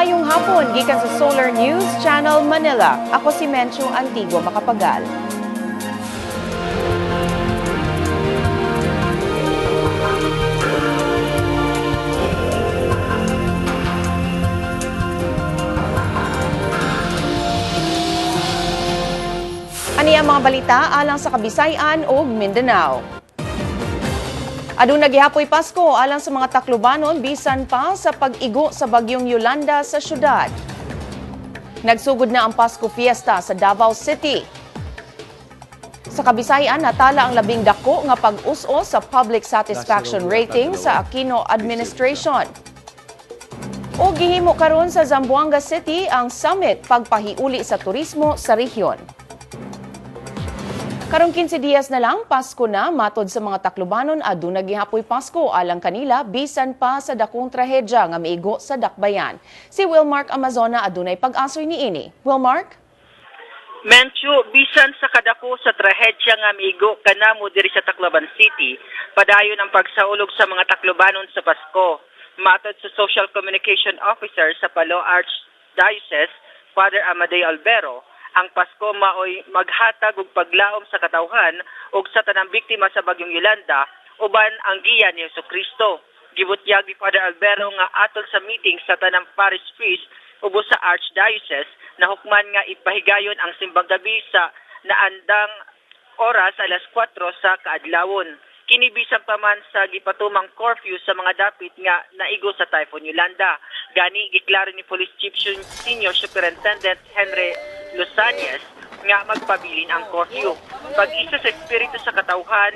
Maayong hapon gikan sa Solar News Channel Manila. Ako si Menchu Antigua Macapagal. Ani ang mga balita alang sa Kabisayan ug Mindanao. Aduna gihapoy Pasko alang sa mga Taclobanon bisan pa sa pag-igo sa bagyong Yolanda sa syudad. Nagsugod na ang Pasko Fiesta sa Davao City. Sa Kabisayan, natala ang labing dako nga pag-us-os sa public satisfaction rating sa Aquino administration. O gihimo karon sa Zamboanga City ang summit pagpahiuli sa turismo sa rehiyon. Karong 15 dias na lang, Pasko na, matod sa mga Taclobanon, aduna gihapoy Pasko alang kanila bisan pa sa dakong trahedya nga miigo sa dakbayan. Si Wilmark Amazona adunay pag-asoy niini. Wilmark? Menchu, bisan sa kadako sa trahedya nga miigo kanamo diri sa Tacloban City, padayon ang pagsaulog sa mga Taclobanon sa Pasko. Matod sa Social Communication Officer sa Palo Archdiocese, Father Amadeo Albero, ang Pasko maoy maghatag og paglaom sa katawhan ug sa tanang biktima sa bagyong Yolanda uban ang giya ni Hesukristo. Gibutyag ni Father Albero nga atol sa meeting sa tanang parish priest ubos sa Archdiocese na hukman nga ipahigayon ang simbang gabi sa naandang oras alas 4 sa kaadlawon. Kini bisan pa man sa gipatumang curfew sa mga dapit nga naigo sa Typhoon Yolanda. Gani giklaro ni Police Chief Senior Superintendent Henry Losanias nga magpabilin ang curfew. Pag-isa sa espiritu sa katawhan,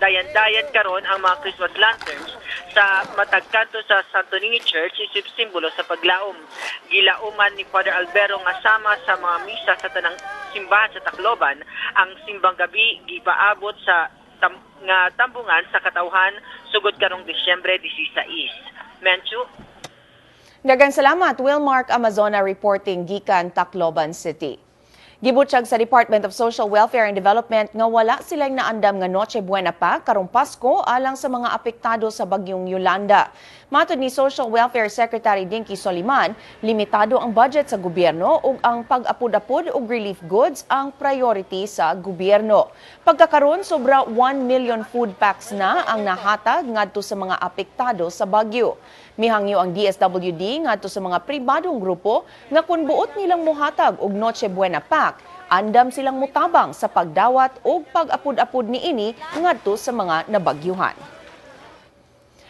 dayan-dayan karon ang mga Christmas lanterns sa matag kanto sa Santo Niño Church isip simbolo sa paglaom. Gilauman ni Father Albero nga sama sa mga misa sa tanang simbahan sa Tacloban, ang simbang gabi gipaabot sa nga tambungan sa katawhan sugod karong Disyembre 16. Menchu? Daghang salamat, Wilmark Amazona reporting gikan Tacloban City. Gibutyag sa Department of Social Welfare and Development nga wala silang naandam nga Noche Buena pa karong Pasko alang sa mga apektado sa bagyong Yolanda. Matod ni Social Welfare Secretary Dinky Soliman, limitado ang budget sa gobyerno ug ang pag-apud-apud og relief goods ang priority sa gobyerno. Pagkakaron, sobra 1 million food packs na ang nahatag ngadto sa mga apektado sa bagyo. Mihangyo ang DSWD ngadto sa mga pribadong grupo nga kun buot nilang muhatag og Noche Buena pack, andam silang mutabang sa pagdawat og pag-apud-apud niini ngadto sa mga nabagyuhan.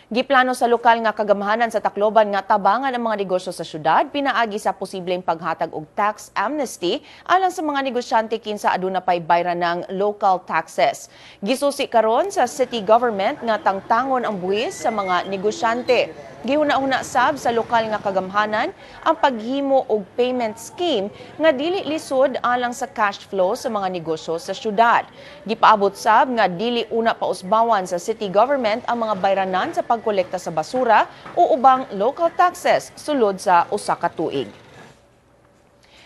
Giplano sa lokal nga kagamhanan sa Tacloban nga tabangan ang mga negosyo sa syudad pinaagi sa posibleng paghatag og tax amnesty alang sa mga negosyante kinsa aduna pay bayran ng local taxes. Gisusi karon sa city government nga tangtangon ang buwis sa mga negosyante. Gihuna-huna sab sa lokal nga kagamhanan ang paghimo og payment scheme nga dili lisod alang sa cash flow sa mga negosyo sa syudad. Gipaabot sab nga dili una pausbawan sa city government ang mga bayranan sa pagkolekta sa basura o ubang local taxes sulod sa usa ka tuig.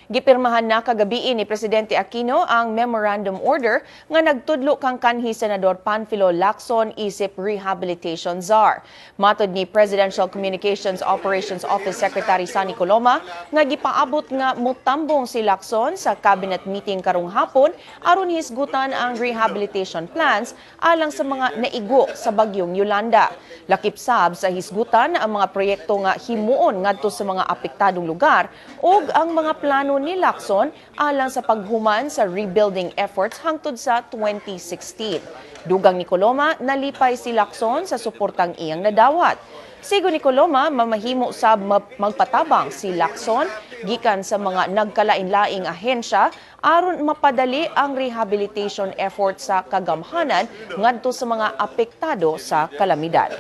Gipirmahan na kagabii ni Presidente Aquino ang Memorandum Order nga nagtudlo kang kanhi Senador Panfilo Lacson isip Rehabilitation Czar. Matod ni Presidential Communications Operations Office Secretary Sonny Coloma nga gipaabot nga mutambong si Lacson sa cabinet meeting karong hapon aron hisgutan ang rehabilitation plans alang sa mga naigo sa bagyong Yolanda. Lakip sab sa hisgutan ang mga proyekto nga himuon ngadto sa mga apektadong lugar ug ang mga plano ni Lacson alang sa paghuman sa rebuilding efforts hangtod sa 2016. Dugang ni Coloma, nalipay si Lacson sa suportang iyang nadawat. Sigo ni Coloma, mamahimo sab magpatabang si Lacson gikan sa mga nagkalain-laing ahensya aron mapadali ang rehabilitation effort sa kagamhanan ngadto sa mga apektado sa kalamidad.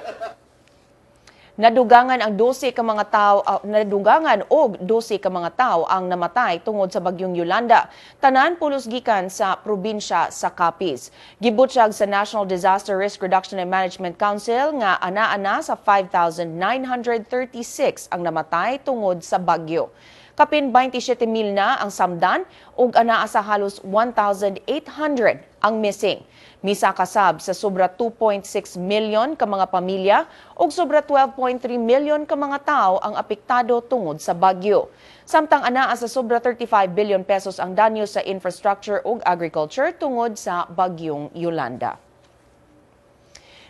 Nadugangan ang 12 ka mga tawo, nadugangan og 12 ka mga tawo ang namatay tungod sa bagyong Yolanda. Tanan pulos gikan sa probinsya sa Capiz. Gibutyag sa National Disaster Risk Reduction and Management Council nga ana-ana sa 5,936 ang namatay tungod sa bagyo. Kapin 27,000 na ang samdan ug anaa sa halos 1,800 ang missing. Misaka sab sa sobra 2.6 million ka mga pamilya ug sobra 12.3 million ka mga tawo ang apektado tungod sa bagyo. Samtang anaa sa sobra 35 billion pesos ang danyo sa infrastructure ug agriculture tungod sa bagyong Yolanda.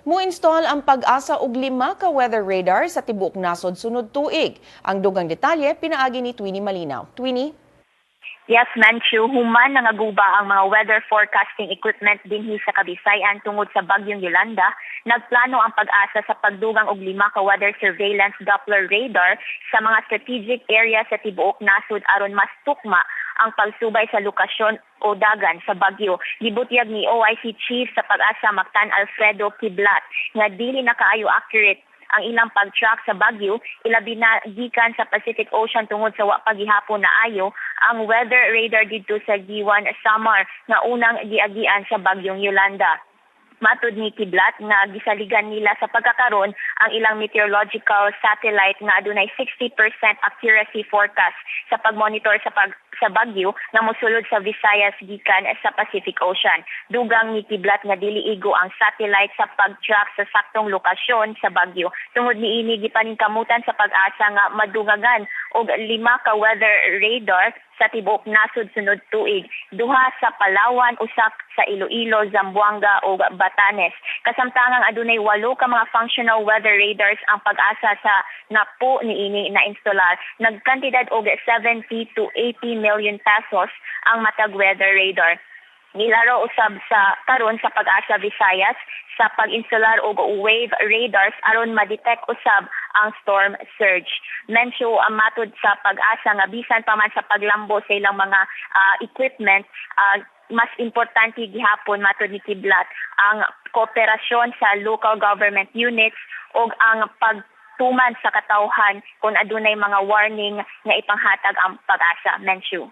Mo-install ang Pag-asa og 5 ka weather radar sa tibuok nasod sunod tuig. Ang dugang detalye pinaagi ni Twinnie Malinaw. Twinnie? Yes, Menchu, human nangaguba ang mga weather forecasting equipment dinhi sa Kabisayan tungod sa bagyong Yolanda. Nagplano ang Pag-asa sa pagdugang og 5 ka weather surveillance Doppler radar sa mga strategic area sa tibuok nasod aron mas tukma ang pagsubay sa lokasyon o dagan sa bagyo. Gibutyag ni OIC Chief sa Pag-asa Mactan Alfredo Kiblat nga dili na kaayo accurate ang ilang pag-track sa bagyo, ilabi na gikan sa Pacific Ocean tungod sa wa pagihapon na ayo ang weather radar didto sa Guiuan, Samar nga unang giagian sa bagyong Yolanda. Matod ni Kiblat nga gisaligan nila sa pagkakaron ang ilang meteorological satellite nga adunay 60% accuracy forecast sa pagmonitor sa bagyo nga mosulod sa Visayas gikan sa Pacific Ocean. Dugang ni Kiblat nga dili igo ang satellite sa pag-track sa saktong lokasyon sa bagyo. Tungod niini, gipaningkamutan sa Pag-asa nga madugangan og 5 ka weather radar sa tibuok nasod sunod tuig. 2 sa Palawan, 1 sa Iloilo, Zamboanga ug Batanes. Kasamtangang adunay 8 ka mga functional weather radars ang Pag-asa sa napo niini na instalar. Nagkantidad og 70 to 80 million pesos ang matag weather radar. Nilaro usab sa karon sa Pag-asa Visayas sa pag-instalar og wave radars aron ma-detect usab ang storm surge. Mencho, ang matod sa Pag-asa nga bisan pa man sa paglambo sa ilang mga equipment, mas importante gihapon matod ni Kiblat ang kooperasyon sa local government units ug ang pagtuman sa katawhan kung adunay mga warning nga ipanghatag ang Pag-asa. Mencho.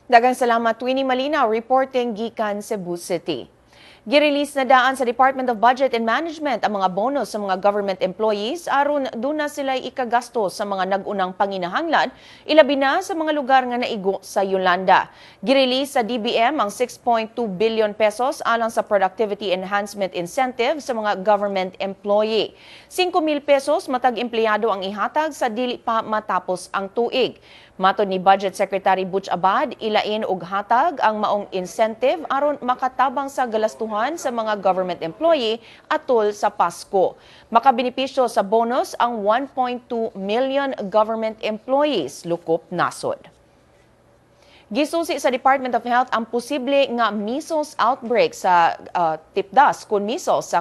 Daghang salamat, Twinnie Malinaw, reporting gikan Cebu City. Girelease na daan sa Department of Budget and Management ang mga bonus sa mga government employees aron duna sila ikagasto sa mga nag-unang panginahanglan, ilabi na sa mga lugar nga naigo sa Yolanda. Girelease sa DBM ang 6.2 billion pesos alang sa Productivity Enhancement Incentive sa mga government employee. 5,000 pesos matag empleyado ang ihatag sa dili pa matapos ang tuig. Matod ni Budget Secretary Butch Abad, ilain og hatag ang maong incentive aron makatabang sa galastuhan sa mga government employee atol sa Pasko. Makabenepisyo sa bonus ang 1.2 million government employees lukop nasod. Gisusi sa Department of Health ang posible nga measles outbreak sa tipdas kun measles sa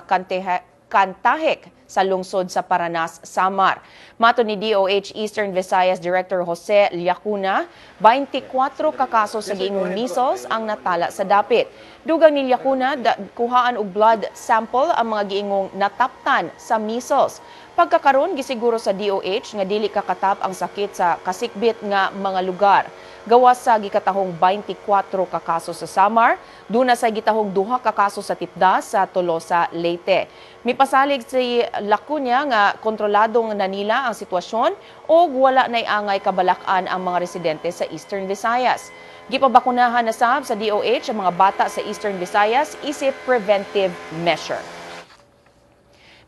Cantahec sa lungsod sa Paranas, Samar. Matod ni DOH Eastern Visayas Director Jose Llacuna, 24 ka kaso sa giingong measles ang natala sa dapit. Dugang ni Llacuna, kuhaan og blood sample ang mga giingong nataptan sa measles. Pagkakaron, gisiguro sa DOH nga dili kakatap ang sakit sa kasikbit nga mga lugar. Gawas sa gikatahong 24 ka kaso sa Samar, duna sa gitahong 2 ka kaso sa Tipdas sa Tolosa, Leyte. Mipasalig si Llacuna nga kontroladong nanila ang sitwasyon og wala nay angay kabalak-an ang mga residente sa Eastern Visayas. Gipabakunahan na sab sa DOH ang mga bata sa Eastern Visayas isip preventive measure.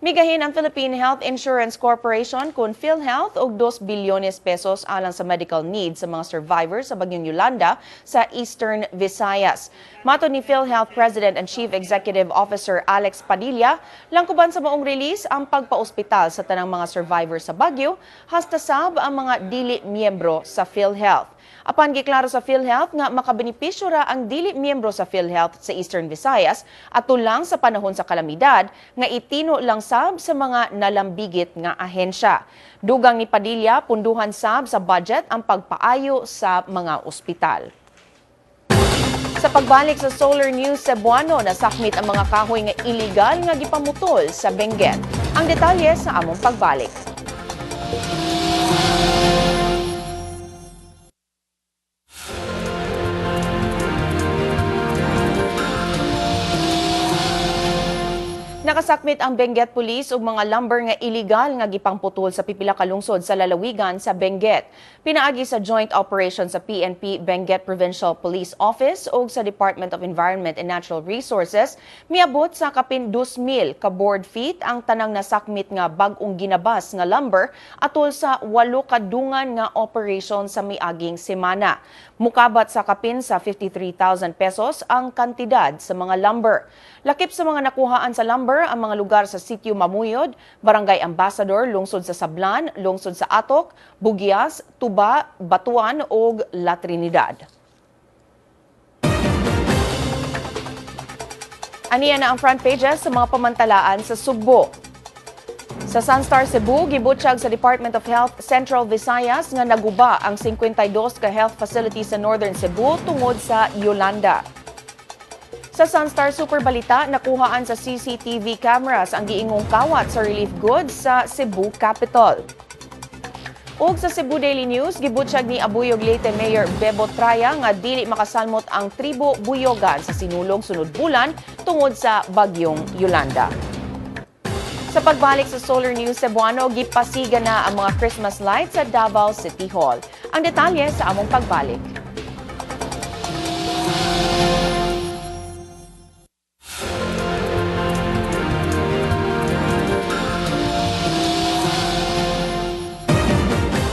Migahin ang Philippine Health Insurance Corporation kun PhilHealth og 2 bilyones pesos alang sa medical needs sa mga survivors sa bagyong Yolanda sa Eastern Visayas. Matod ni PhilHealth President and Chief Executive Officer Alex Padilla, langkuban sa maong release ang pagpaospital sa tanang mga survivors sa bagyo, hasta sab ang mga dili miyembro sa PhilHealth. Apan giklaro sa PhilHealth nga makabenepisyo ra ang dili miyembro sa PhilHealth sa Eastern Visayas atol lang sa panahon sa kalamidad nga itino lang sab sa mga nalambigit nga ahensya. Dugang ni Padilla, punduhan sab sa budget ang pagpaayo sa mga ospital. Sa pagbalik sa Solar News Cebuano, nasakmit ang mga kahoy nga iligal nga gipamutol sa Benguet. Ang detalye sa among pagbalik. Nakasakmit ang Benguet Police og mga lumber nga illegal nga gipangputol sa pipila ka lungsod sa lalawigan sa Benguet. Pinaagi sa joint operation sa PNP Benguet Provincial Police Office ug sa Department of Environment and Natural Resources, miabot sa kapin 2,000 ka board feet ang tanang nasakmit nga bag-ong ginabas nga lumber atol sa 8 ka dungan nga operation sa miaging semana. Mukabat sa kapin sa 53,000 pesos ang kantidad sa mga lumber. Lakip sa mga nakuhaan sa lumber ang mga lugar sa Sitio Mamuyod, Barangay Ambassador, lungsod sa Sablan, lungsod sa Atok, Buguias, Tuba, Batuan ug La Trinidad. Aniya na ang front pages sa mga pamantalaan sa Sugbo. Sa Sunstar Cebu, gibutyag sa Department of Health Central Visayas nga naguba ang 52 ka health facility sa Northern Cebu tungod sa Yolanda. Sa Sunstar Super Balita, nakuhaan sa CCTV cameras ang giingong kawat sa relief goods sa Cebu Capital. Ug sa Cebu Daily News, gibutyag ni Abuyog Leyte Mayor Bebo Traya nga dili makasalmot ang tribo Buyogan sa sinulog sunod bulan tungod sa bagyong Yolanda. Sa pagbalik sa Solar News Cebuano, gipasiga na ang mga Christmas lights sa Davao City Hall. Ang detalye sa among pagbalik.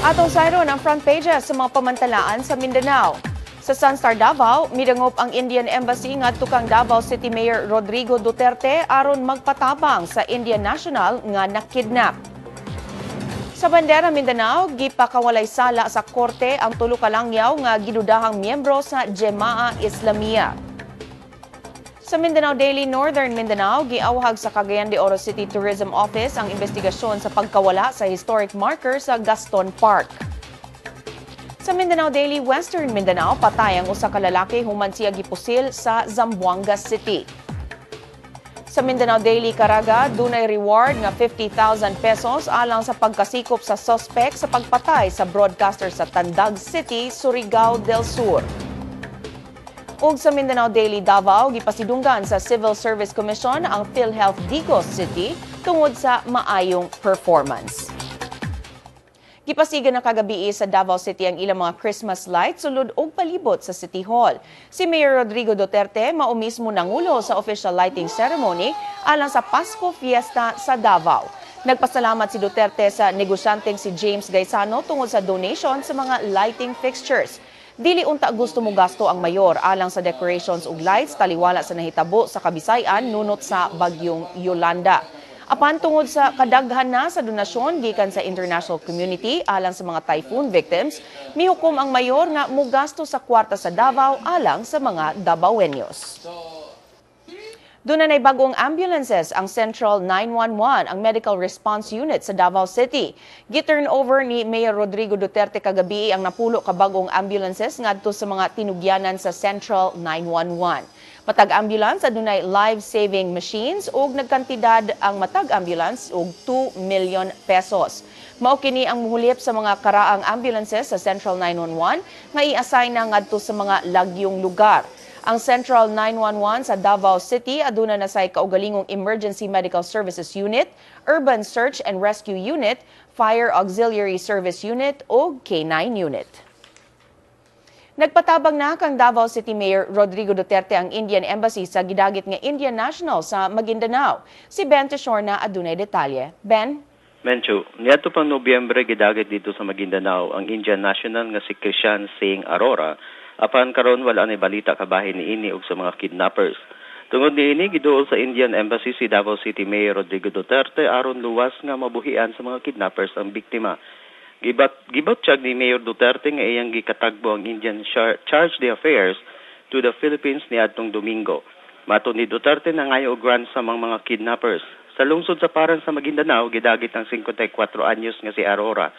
Atong sayron ang front pages sa mga pamantalaan sa Mindanao. Sa Sunstar Davao, midangop ang Indian Embassy ngadto kang Davao City Mayor Rodrigo Duterte aron magpatabang sa Indian national nga nakidnap. Sa Bandera Mindanao, gipakawalay sala sa korte ang tulo ka langyaw nga gidudahang miyembro sa Jemaah Islamiyah. Sa Mindanao Daily Northern Mindanao, giawhag sa Cagayan de Oro City Tourism Office ang investigasyon sa pagkawala sa historic marker sa Gaston Park. Sa Mindanao Daily Western Mindanao, patay ang usa ka lalaki human siya gipusil sa Zamboanga City. Sa Mindanao Daily Caraga, dunay reward nga 50,000 pesos alang sa pagkasikop sa suspect sa pagpatay sa broadcaster sa Tandag City, Surigao del Sur. Ug sa Mindanao Daily Davao, gipasidunggan sa Civil Service Commission ang PhilHealth Digos City tungod sa maayong performance. Gipasiga na kagabi sa Davao City ang ilang mga Christmas lights sulod og palibot sa City Hall. Si Mayor Rodrigo Duterte mao mismo nangulo sa official lighting ceremony alang sa Pasko Fiesta sa Davao. Nagpasalamat si Duterte sa negosyanteng si James Gaisano tungod sa donation sa mga lighting fixtures. Dili unta gusto mo gasto ang mayor alang sa decorations ug lights taliwala sa nahitabo sa Kabisayan nunot sa bagyong Yolanda. Apan tungod sa kadaghan na sa donasyon gikan sa international community alang sa mga typhoon victims, mihukom ang mayor nga mugasto sa kwarta sa Davao alang sa mga Davaoeños. Doon na bagong ambulances ang Central 911, ang Medical Response Unit sa Davao City. Gi-turn over ni Mayor Rodrigo Duterte kagabi ang napulo ka bagong ambulances ngadto sa mga tinugyanan sa Central 911. Matag ambulance adunay life-saving machines ug nagkantidad ang matag ambulance og 2 million pesos. Mao kini ang muhulip sa mga karaang ambulances sa Central 911 nga i-assign na ngadto sa mga lagyong lugar. Ang Central 911 sa Davao City aduna na say kaugalingong Emergency Medical Services Unit, Urban Search and Rescue Unit, Fire Auxiliary Service Unit ug K9 Unit. Nagpatabang na kang Davao City Mayor Rodrigo Duterte ang Indian Embassy sa gidagit nga Indian National sa Maguindanao. Si Ben Teshorna adunay detalye. Ben? Menchu, niadto pang Nobyembre gidagit dito sa Maguindanao ang Indian National nga si Krishan Singh Arora. Apan karon wala ni balita kabahin niini og sa mga kidnappers. Tungod niini giduol sa Indian Embassy si Davao City Mayor Rodrigo Duterte aron luwas nga mabuhian sa mga kidnappers ang biktima. Gibatyag ni Mayor Duterte nga iyang gikatagbo ang Indian Charge d'Affairs to the Philippines niadtong Domingo. Matod ni Duterte nangayo og ransom ang mga kidnappers. Sa lungsod sa Parang sa Maguindanao gidagit ang 54 anyos nga si Arora.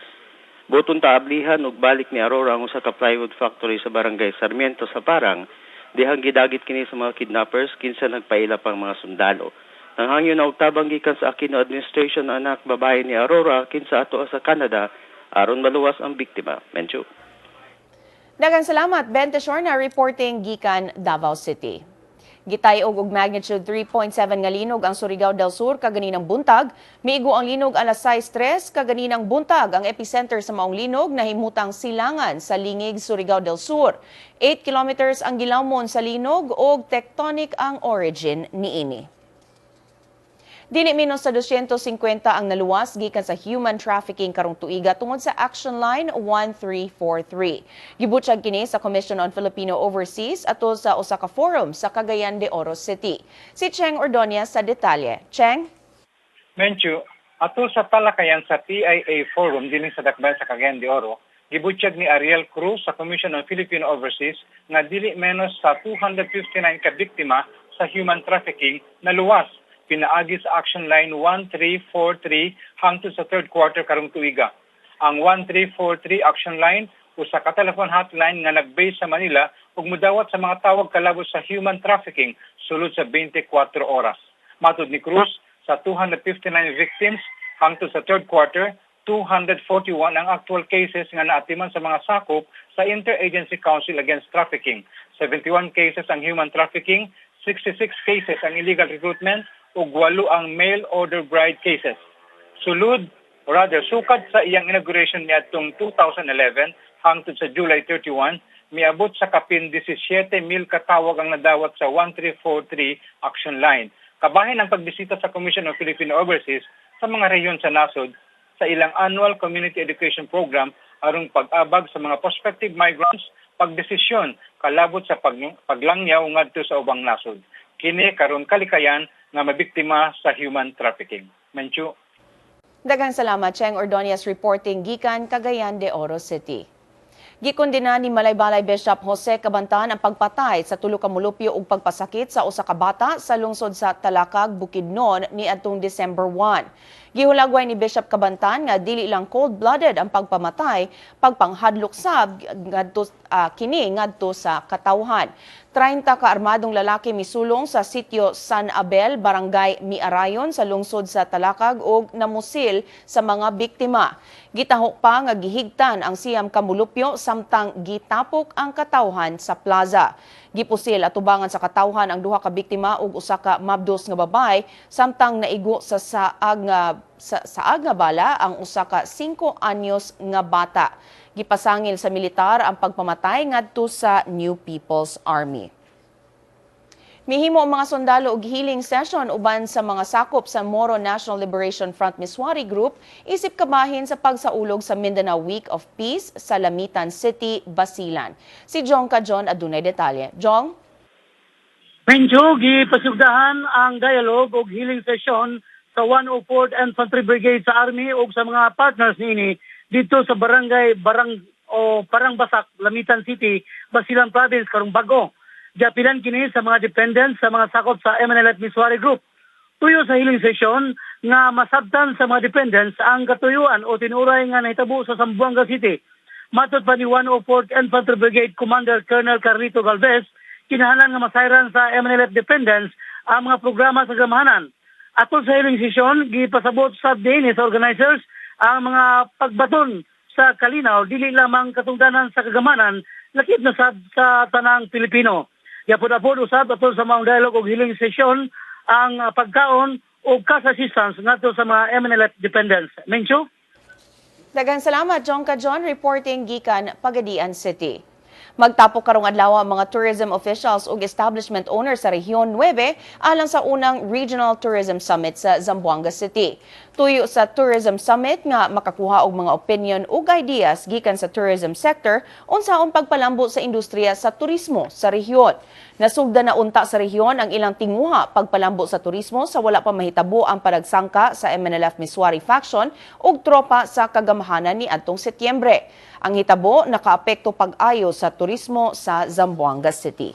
Buton taablihan og balik ni Arora ang usa ka plywood factory sa Barangay Sarmiento sa Parang, dihang gidagit kini sa mga kidnappers kinsa nagpaila pang mga sundalo. Nanghangyo na og tabang gikan sa Aquino administration ang anak babae ni Arora kinsa ato sa Canada aron maluwas ang biktima. Menchu. Daghang salamat, Ben Teshorna reporting gikan Davao City. Gitay-og og magnitude 3.7 nga linog ang Surigao del Sur kaganinang buntag. Miigo ang linog alas 6:03 kaganinang buntag. Ang epicenter sa maong linog nahimutang silangan sa Lingig, Surigao del Sur. 8 kilometers ang gilawmon sa linog og tectonic ang origin niini. Dili menos sa 250 ang naluwas gikan sa human trafficking karong tuiga tungod sa Action Line 1343. Gibutyag kini sa Commission on Filipino Overseas atol sa usa ka forum sa Cagayan de Oro City. Si Cheng Ordonia sa detalye. Cheng? Menchu, atol sa talakayan sa PIA Forum dinhi sa Dakbayan sa Cagayan de Oro, gibutyag ni Ariel Cruz sa Commission on Filipino Overseas nga dili menos sa 259 ka biktima sa human trafficking naluwas pinaagi sa Action Line 1343 hangtod sa third quarter karong tuiga. Ang 1343 Action Line usa ka telephone hotline nga nag-base sa Manila ug mudawat sa mga tawag kalabot sa human trafficking sulod sa 24 oras. Matud ni Cruz, sa 259 victims hangtod sa third quarter, 241 ang actual cases nga naatiman sa mga sakop sa Interagency Council Against Trafficking. 71 cases ang human trafficking, 66 cases ang illegal recruitment, ug 8 ang mail order bride cases. Sulod, or rather sukad sa iyang inauguration niadtong 2011 hangtod sa July 31, miabot sa kapin 17,000 katawag ang nadawat sa 1343 Action Line. Kabahin ang pagbisita sa Commission on Filipino Overseas sa mga rehiyon sa nasod sa ilang annual community education program aron pag-abag sa mga prospective migrants pagdesisyon kalabot sa paglangyaw ngadto sa ubang nasod. Kini karon kalikayan nga mabiktima sa human trafficking. Menchu. Daghang salamat, Cheng Ordonez, reporting gikan Cagayan de Oro City. Gikondena ni Malaybalay Bishop Jose Cabantan ang pagpatay sa tulo ka mulupyo ug pagpasakit sa usa ka bata sa lungsod sa Talakag, Bukidnon niadtong December 1. Gihulagway ni Bishop Cabantan nga dili lang cold-blooded ang pagpamatay, pagpanghadlok sab ngadto kini ngadto sa katawhan. 30 ka armadong lalaki misulong sa sitio San Abel, Barangay Miarayon sa lungsod sa Talakag ug namusil sa mga biktima. Gitaho pa nga gihigtan ang 9 ka mulupyo samtang gitapok ang katawhan sa plaza. Gipusil atubangan sa katawhan ang duha ka biktima ug usa ka mabdos nga babae samtang naigo sa saag nga bala ang usa ka 5 anyos nga bata. Gipasangil sa militar ang pagpamatay ngadto sa New People's Army. Mihimo ang mga sundalo og healing session uban sa mga sakop sa Moro National Liberation Front Misuari Group isip kabahin sa pagsaulog sa Mindanao Week of Peace sa Lamitan City, Basilan. Si Jong Kajon adunay detalye. Jong? Mencho, gipasugdahan ang dialogue og healing session sa 104th Infantry Brigade sa Army ug sa mga partners niini dito sa barangay Barang o Parang Basak, Lamitan City, Basilan Province karong bag-o. Giapilan kini sa mga dependents sa mga sakop sa MNLF Misuari Group. Tuyo sa healing session nga masabtan sa mga dependents ang katuyuan o tinuray nga nahitabo sa Zamboanga City. Matod pa ni 104th Infantry Brigade Commander Colonel Carlito Galvez, kinahanglan nga masayran sa MNLF dependents ang mga programa sa gamhanan. Atol sa healing session, gipasabot sa dinhi sa organizers ang mga pagbaton sa kalinaw dili lamang katungdanan sa kagamhanan, lakip na sad sa tanang Pilipino. Giapod-apod usab atol sa maong dialogue og healing session ang pagkaon og cash assistance ngadto sa mga MNLF dependents. Mencho? Daghang salamat, Jong Kajon, reporting gikan Pagadian City. Magtapok karong adlaw ang mga tourism officials ug establishment owners sa Rehiyon 9 alang sa unang Regional Tourism Summit sa Zamboanga City. Tuyo sa Tourism Summit nga makakuha og mga opinion ug ideas gikan sa tourism sector unsaon pagpalambo sa industriya sa turismo sa rehiyon. Nasugda na unta sa rehiyon ang ilang tinguha pagpalambo sa turismo sa wala pa mahitabo ang panagsangka sa MNLF Misuari faction ug tropa sa kagamhanan ni adtong Setyembre. Ang hitabo nakaapekto pag-ayo sa turismo sa Zamboanga City.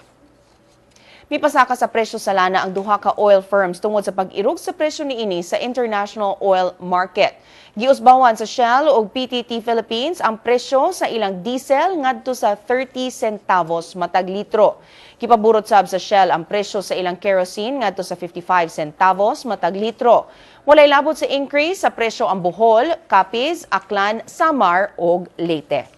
Mipasaka sa presyo sa lana ang duha ka oil firms tungod sa pag-irog sa presyo niini sa international oil market. Giusbawan sa Shell ug PTT Philippines ang presyo sa ilang diesel ngadto sa 30 centavos matag litro. Gipaburot sab sa Shell ang presyo sa ilang kerosene ngadto sa 55 centavos matag litro. Walay labot sa increase sa presyo ang Bohol, Capiz, Aklan, Samar ug Leyte.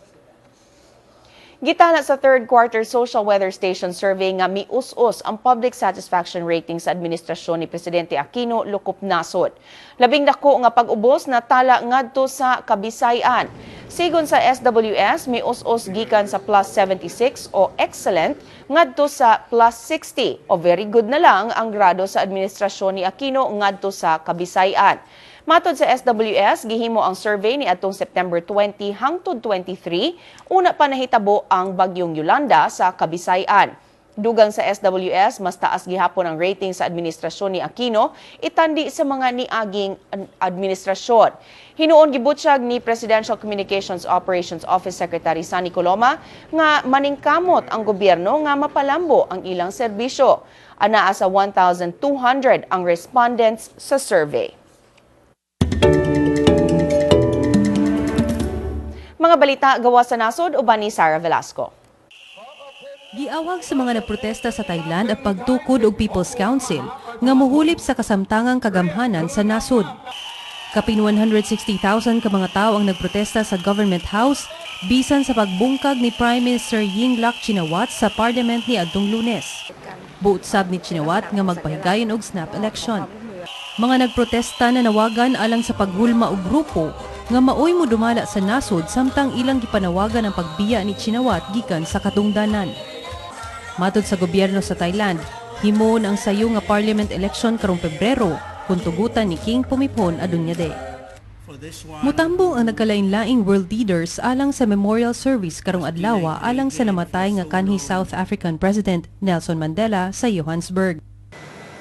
Gitala sa third quarter Social Weather Station survey nga mius-us ang public satisfaction rating sa administrasyon ni Presidente Aquino lukop nasod. Labing dako nga pag-ubos natala ngadto sa Kabisayan. Sigon sa SWS, mius-us gikan sa plus 76 o excellent ngadto sa plus 60 o very good na lang ang grado sa administrasyon ni Aquino ngadto sa Kabisayan. Matod sa SWS, gihimo ang survey ni atong September 20 hangtod 23, una pa nahitabo ang bagyong Yolanda sa Kabisayan. Dugang sa SWS, mas taas gihapon ang rating sa administrasyon ni Aquino itandi sa mga niaging administrasyon. Hinuon gibutyag ni Presidential Communications Operations Office Secretary Sonny Coloma nga maningkamot ang gobyerno nga mapalambo ang ilang serbisyo. Anaa sa 1,200 ang respondents sa survey. Mga balita gawa sa nasod uban ni Sarah Velasco. Giawag sa mga nagprotesta sa Thailand ang pagtukod og People's Council nga muhulip sa kasamtangang kagamhanan sa nasod. Kapin 160,000 ka mga tawo ang nagprotesta sa Government House bisan sa pagbungkag ni Prime Minister Yingluck Shinawatra sa Parliament ni adtong Lunes. Buot sab ni Shinawatra nga magpahigayon og snap election. Mga nagprotesta na nawagan alang sa paghulma og grupo nga maoy mo dumala sa nasod samtang ilang gipanawagan ang pagbiya ni Shinawatra gikan sa katungdanan. Matod sa gobyerno sa Thailand, himuon ang sayo nga parliament election karong Pebrero kung tugutan ni King Bhumibol Adulyadej. Mutambong ang nagkalain-laing world leaders alang sa memorial service karong adlaw alang sa namatay nga kanhi South African President Nelson Mandela sa Johannesburg.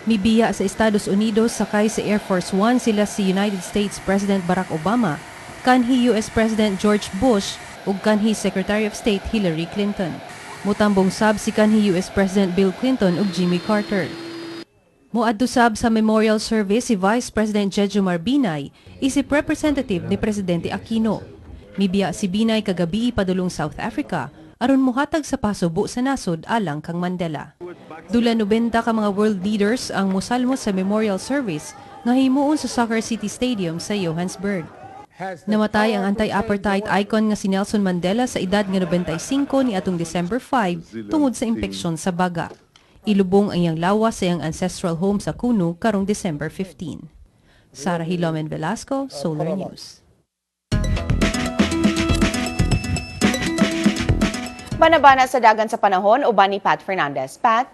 Mibiya sa Estados Unidos sakay sa Air Force One sila si United States President Barack Obama, kanhi US President George Bush ug kanhi Secretary of State Hillary Clinton. Mutambong sab si kanhi US President Bill Clinton ug Jimmy Carter. Moadto sab sa memorial service si Vice President Jejomar Binay isip representative ni Presidente Aquino. Mibiya si Binay kagabi padulong South Africa aron mohatag sa pasubo sa nasod alang kang Mandela. Dula 90 ka mga world leaders ang mosalmo sa memorial service nga himuon sa Soccer City Stadium sa Johannesburg. Namatay ang anti-apartheid icon nga si Nelson Mandela sa edad nga 95 ni atong December 5 tungod sa impeksyon sa baga. Ilubong ang iyang lawas sa iyang ancestral home sa Qunu karong December 15. Sarah Hilomen Velasco, Solar News. Banabana sa dagan sa panahon uban ni Pat Fernandez. Pat?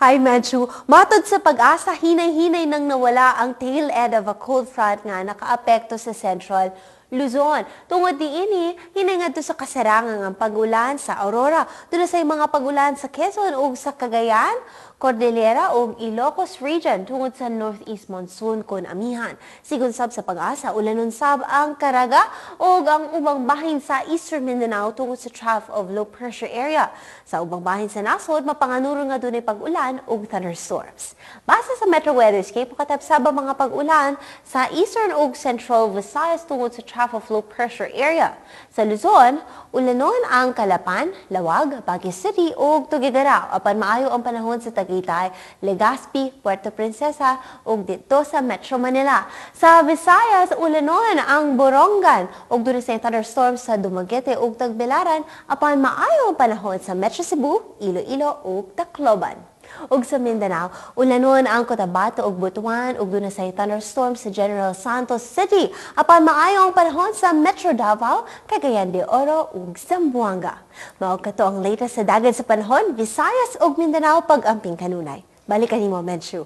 Hi, Menchu. Matod sa Pag-asa, hinay-hinay nang nawala ang tail end of a cold front nga nakaapekto sa Central Luzon. Tungod niini, hinay ngadto sa kasarangan ang pag-ulan sa Aurora. Duna say mga pag-ulan sa Quezon ug sa Cagayan, Cordillera ug Ilocos Region tungod sa Northeast Monsoon kon amihan. Sigon sab sa Pag-asa, ulanon sab ang Caraga ug ang ubang bahin sa Eastern Mindanao tungod sa trough of low pressure area. Sa ubang bahin sa nasod, mapanganuro nga dunay pag-ulan ug thunderstorms. Base sa Metro Weatherscape, makatapsab ang mga pag-ulan sa Eastern ug Central Visayas tungod sa trough of low pressure area. Sa Luzon, ulanon ang Calapan, Laoag, Baguio City ug Tuguegarao apan maayo ang panahon sa Tagaytay, Legazpi, Puerto Princesa ug didto sa Metro Manila. Sa Visayas, ulanon ang Borongan ug dunay sa thunderstorms sa Dumaguete ug Tagbilaran apan maayo ang panahon sa Metro Cebu, Iloilo ug Tacloban. Ug sa Mindanao, ulanon ang Cotabato ug Butuan ug dunay say thunderstorm sa General Santos City apan maayo ang panahon sa Metro Davao, Cagayan de Oro ug Zamboanga. Mao kato ang latest sa dagan sa panahon, Visayas ug Mindanao pag-amping kanunay. Balik kanimo, Menchu.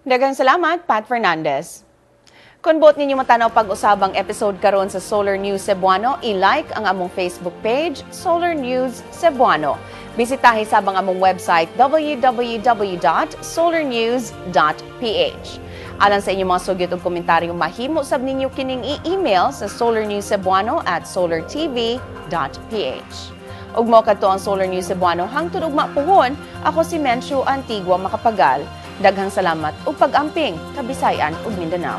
Daghang salamat, Pat Fernandez. Kung buot ninyo matanaw pag-usab ang episode karon sa Solar News Cebuano, i-like ang among Facebook page, Solar News Cebuano. Bisitahi sab ang among website www.solarnews.ph. Alang sa inyong mga sugyot ug komentaryo, mahimo sab ninyo kining i-email sa solarnewscebuano@solartv.ph. Ug mao kadto ang Solar News Cebuano hangtod ugma puhon, ako si Menchu Antigua Macapagal. Daghang salamat ug pag-amping, Kabisayan ug Mindanao.